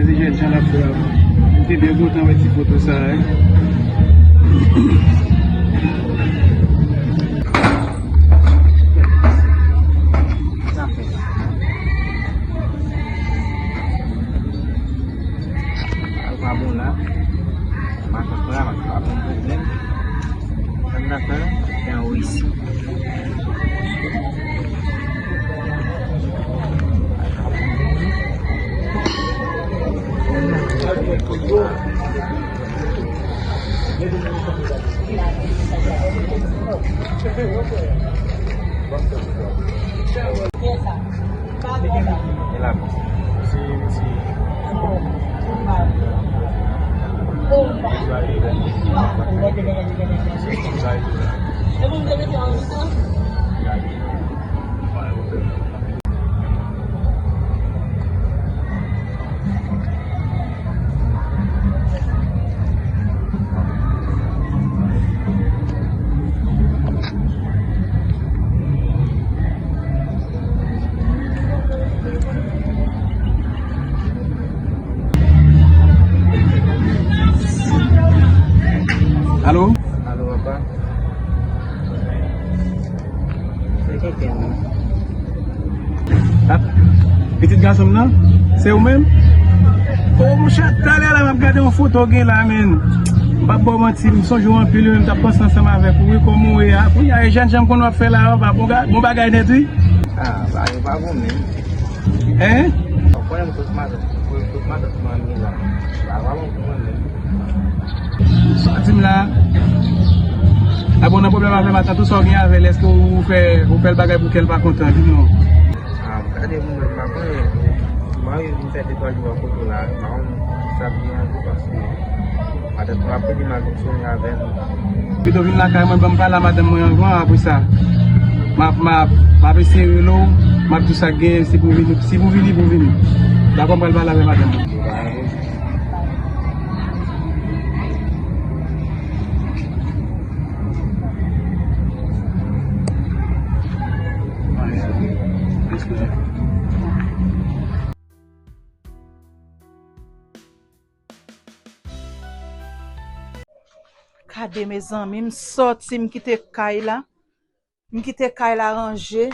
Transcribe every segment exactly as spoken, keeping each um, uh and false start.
Ti jèn jan l ap fè a. M te byen kontan wè ti foto sa a, wi. Sa fè. Al pa bon la. Matant la, pa bon pwoblèm. Sa n ap fè, fè yon resi. Alo? Alo, papa. Se kenken, non? Ap, pitit gason m nan? Se ou menm? O, monchè, talè la, m ap gade yon foto w gen la, menn. M p ap ba w manti, m sonje w anpil, wi, m t ap panse ansanm avèk ou, wi, kòman w ye a? Kounye a, e jèn jan m konn w ap fè la, papa, bon ga-, bon bagay nèt, wi. Ah, bagay yo pa bon menm. Hein? Ou konnen m tout matant, tout matant mwen menm la. Bagay pa bon pou mwen menm. Sa w di m la, a bon, nan pwoblèm avè matant ou, sa w gen avè l, èske ou fè, ou fè l bagay pou kè l pa kontan, di m non. Ah, gade pou mwen, m pa konnen. Mwen vin fè de twa jou a kote w la, m pa konn sa k gen an tou paske matant mwen ap rele m al fonksyone avè l. Pito vin lakay mwen, ban m pale a madanm mwen anvan, apre sa, m ap, m ap, m ap eseye rele w, m ap di w sa k gen, si pou vini, si pou vini, pou vini. Dakò, m pral pale avè madanm mwen. Gade, mezanmi, m sòti, m kite kay la. M kite kay la ranje.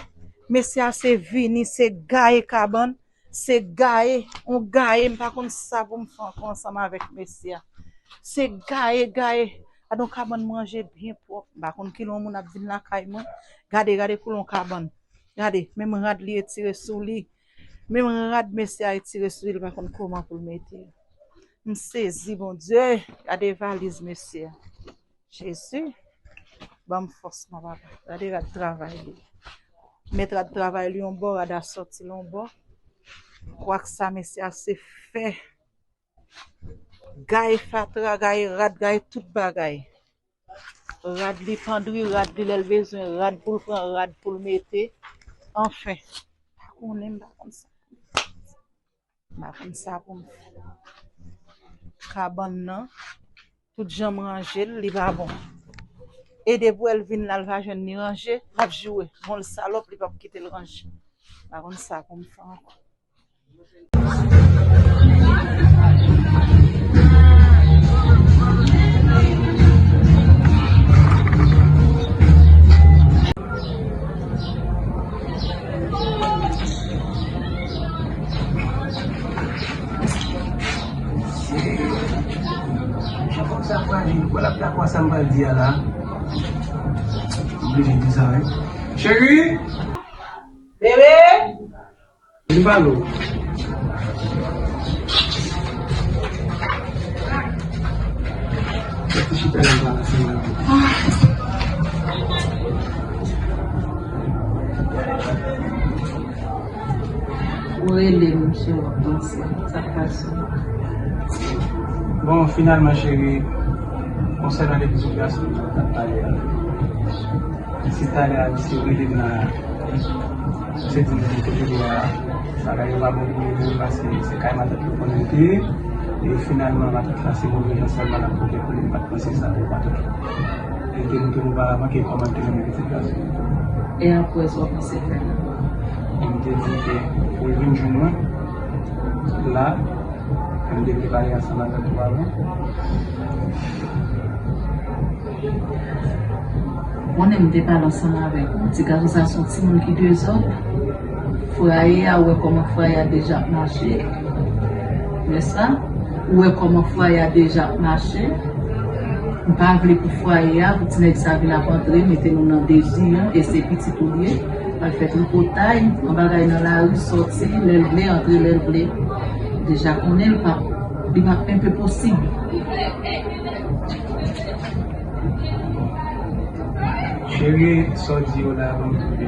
Mesye a se vini, se gaye kabann, se gaye, on gaye, m pa konn sa pou m fè ankò ansanm avèk mesye a. Se gaye, gaye. Gade on kabann m ranje byen pwòp. M pa konn kilè on moun ap vin lakay mwen. Gade, gade koulè on kabann. Gade, menm rad li etire sou li. Menm rad mesye a etire sou li, li pa konn kòman pou l mete. M sezi, Bondye. Gade valiz mesye a. Jezi, ban m fòs mwen, papa. Gade rad travay li. Met rad travay li yon bò, rad a sòti l yon bò. Kwak sa mesye a se fè. Gaye fatra, gaye rad, gaye tout bagay. Rad li pandri, rad li lè l bezwen, rad pou l pran, rad pou l mete. Anfen, pa konnen, m pa konn sa. M pa konn sa pou m fè. Kabann nan, tout jan m ranje l, li pa bon. E depi w wè l vin la, l pa jwenn ni ranje, l ap joure. Bon, l salòp, li p ap kite l ranje. M pa konn sa pou m fè ankò. Cheri, kòm sa frajil, ou kwè l ap dakò a sa m pral di a la? Oblije di sa, wi. Cheri! Bebe! Vin pale w. Mete chita la, m pale ansanm avè w. Ou rele m, monchè, w ap panse. Sa k pase? Bon, finalman, cheri, konsènan de pitit gason m t ap pale a. Si talè a misye rele m la, misye di m kote li a, bagay yo pa bon pou li menm paske se kay matant li konnen l te ye. E finalman, matant la se move jan sèlman l ap pote pou li, m pa t panse sa pou matant la. E te montre m oparava ke kòman l te renmen pitit gason. E apre sa, w panse fè la? E m te di ke pou l vin jwenn mwen la, M te vle pale ansanm avèk ou avan. Konnen m te pale ansanm avèk ou. Ti gason sa se yon timoun ki dezòd. Fwaye a, ou wè kòman fwaye a deja ap mache. Nèsa? Ou wè kòman fwaye a deja ap mache. M pa vle pou fwaye a, pou ti nèg sa vin ap antre, mete nou nan deziyon, e se pitit ou l ye. Al fè tripotay, pran bagay nan lari, sòti, lè l vle, antre lè l vle. Deja konnen l p ap, li p ap enpe posib. Cheri, sa w di yo la, ban m toufe.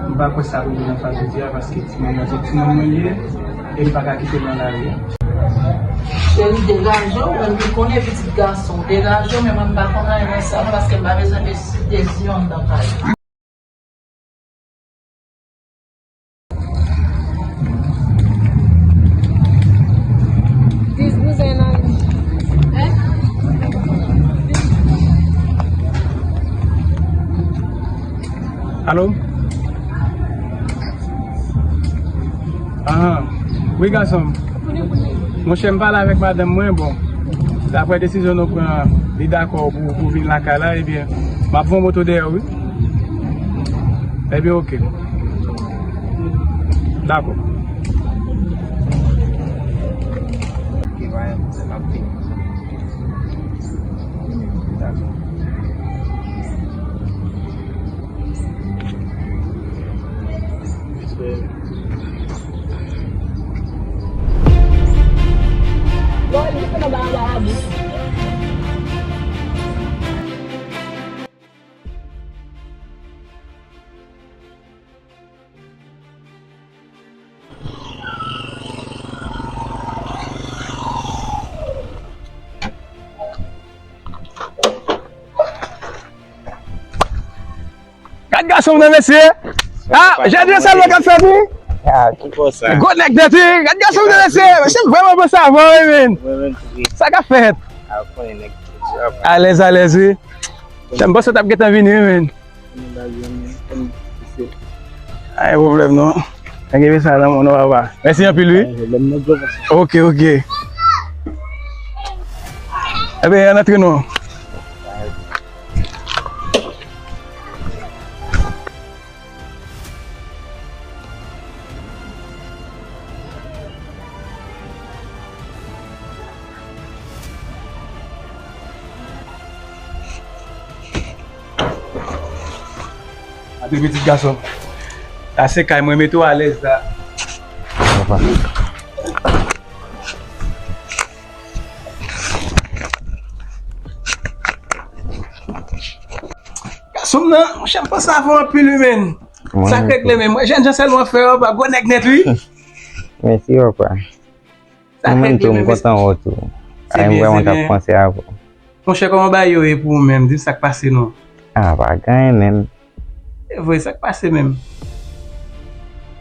M pa kwè sa pou vin anfas jodi a, paske timoun nan se timoun mwen li ye, e m pa ka kite l nan lari a. Cheri, degaje w, menm li konnen pitit gason w degaje w, men mwen m pa konn anyen nan sa non, paske m pa bezwen de, de zi anndan kay. Alo? Ah, wi, gason m. Monchè, m pale avèk madanm mwen, bon, daprè desizyon nou pran, li dakò pou, pou vin lakay la, ebyen, m ap voye yon moto dèyè w, wi. Ebyen, oke. Dakò. Gad gason m nan, mesye! Ah, Jadon sa lè k ap fèt, wi? Ah, ki konsa? Gwo nèg nèt, wi! Gad gason m nan, mesye! Mesye, m vrèman panse avè w, wi, men! Mwen menm tou, wi. Sa k ap fèt? Ah, ou konnen nèg tou, wi. Alèz, alèz, wi. Mesye, m panse w t ap gentan vini, wi, men! Ay, pwoblèm non. Nèg eme sa nan moun, papa. Mèsi anpil, wi. Ok, ok. Eben, ann antre non. Antre, pitit gason. La se kay mwen, mete w alèz la. Papa. Gason m nan, monchè, m panse avè w anpil, wi, men. Sa k regle, men. Mwen, jènjan sèlman fè, papa, gwo nèg nèt, wi. Mèsi, papa. Mwen menm tou, m kontan wè w tou. Ay, m vrèman t ap panse avè w. Monchè, kòman bagay yo ye pou ou menm? Di m sa k pase non. Ah, pa gen anyen menm. E vre, sa k pase menm?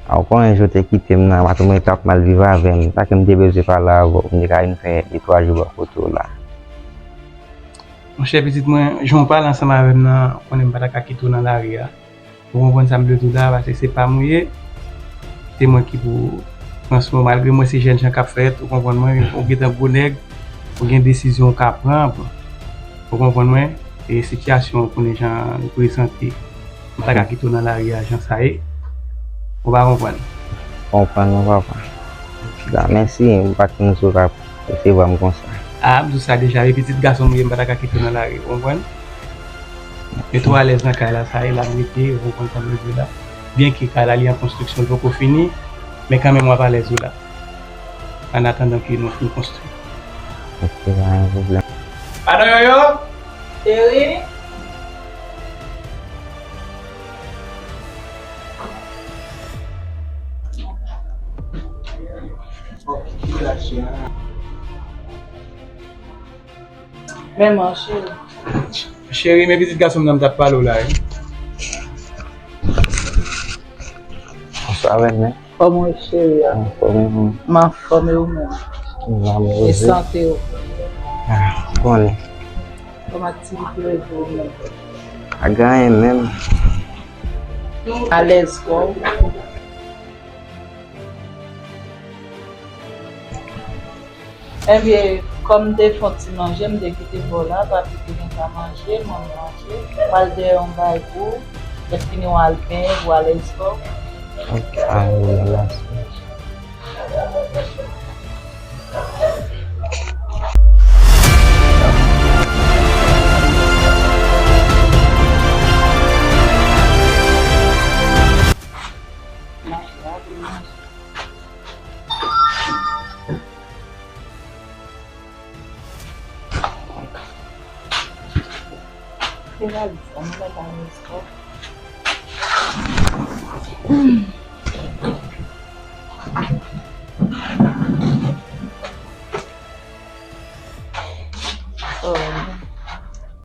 A, ou konnen jan w te kite m nan, patwon mwen t ap mal viv avè m. Sa ke m te bezwen pale avè w, m te ka vin fè de twa jou bò kote w la. Monchè, pitit mwen, jan w pale ansanm avè m nan, ou konnen m pa ta ka kite w nan lari a. Ou konprann sa m vle di w la, paske se pa m ou ye. Se mwen ki pou pran swen w, malgre m wè se jènjan k ap fèt, ou konprann mwen, ou gentan gwo nèg, ou gen desizyon w ka pran, ou konprann mwen, e sitiyasyon w konnen jan li prezante. M pa ka kite w nan lari a jan sa ye. Ou pa konprann? Konprann mwen, papa. Ba, mèsi, m pa t konn si w t ap resevwa m konsa. A, m di w sa deja, e pitit gason m ye, m pa ta ka kite w nan lari, ou konprann? Mete w alèz nan kay la, sa e la m rete, ou konprann sa m vle di w la. Byenke kay la li an konstriksyon, li poko fini, men kanmenm w ap alèz ou la. An atandan ke nou fin konstwi. Ok, pa gen pwoblèm. Madan Yoyo? Cheri? Men mwen, cheri. Cheri, men pitit gason m nan m t ap pale w la, wi. Bonswa, bèlmè. Kòman w ye, cheri a? Anfòm, e ou? M anfòm, e ou menm? M anfòm. E sante w? Ah, konnen. Kòman aktivite yo ye pou ou menm? Pa gen anyen menm. Alèz kò w? Ebyen, kòm m te fè yon ti manje, m te kite bò la, papi te gentan manje, manmi manje. M al dèyè yon bagay pou ou, lè fini w al benyen, pou w alèz kò w. Ok, a, wi, la, la.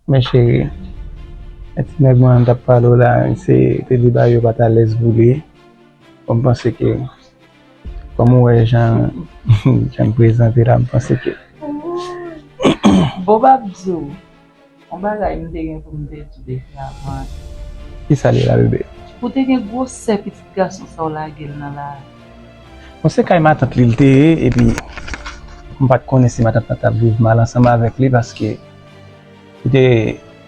Men cheri, e ti nèg mwen an t ap pale w la, misye te di bagay yo pa t alèz pou li. Bon, m panse ke, kòm ou wè jan, jan m prezante la, m panse ke Bon, m ap di w, yon bagay m te gen pou m te di w depi avan. Kisa li la, bebe? Ou te gen gwosè pitit gason sa w lage l nan lari. Bon, se kay matant li l te ye, epi m pa t konnen si matant lan t ap viv mal ansanm avèk li, paske li te,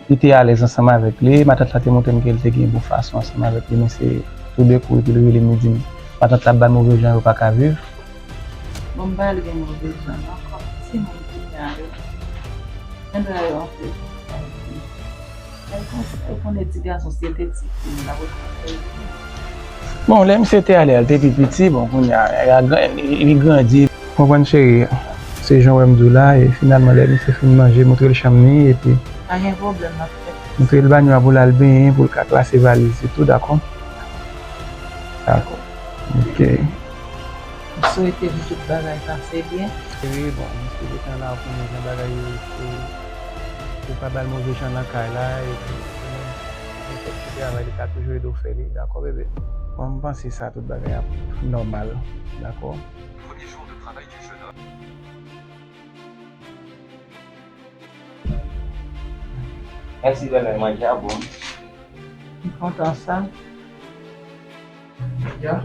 li te alèz ansanm avèk li. Matant la te montre m ke li te gen bon fason ansanm avèk li, men se toudekou epi li rele m, li di m, matant la ap ba l move jan, yo pa ka viv. Bon, m pa al gen move jan non, kòm timoun kounye a yo. Men bagay yo anpil. Ou konnen ti gason, si se te ti fi, l ap ret anpil. Bon, lè misye te ale a, l te pi piti, bon, kounye a, li grandi. Konprann, cheri, se jan w wè m di w la, e finalman, lè misye fin manje, montre l chanm li, epi Pa gen pwoblèm, m ap fè. Montre l banyo a pou l al benyen, pou l ka klase valiz li tou, dakò? Dakò. Ok. M swete pou tout bagay pase byen. Wi, bon, misye gentan la, ou konnen jan bagay yo ye, ou pa ba l move jan nan kay la, epi li menm, nenpòt ti travay, li ka toujou ede w fè li, dakò, bebe? Bon, m panse sa, tout bagay ap nòmal, dakò? Premier jour de travail du jeune homme. Mèsi, bèlè, manje a bon. M kontan sa. Ya,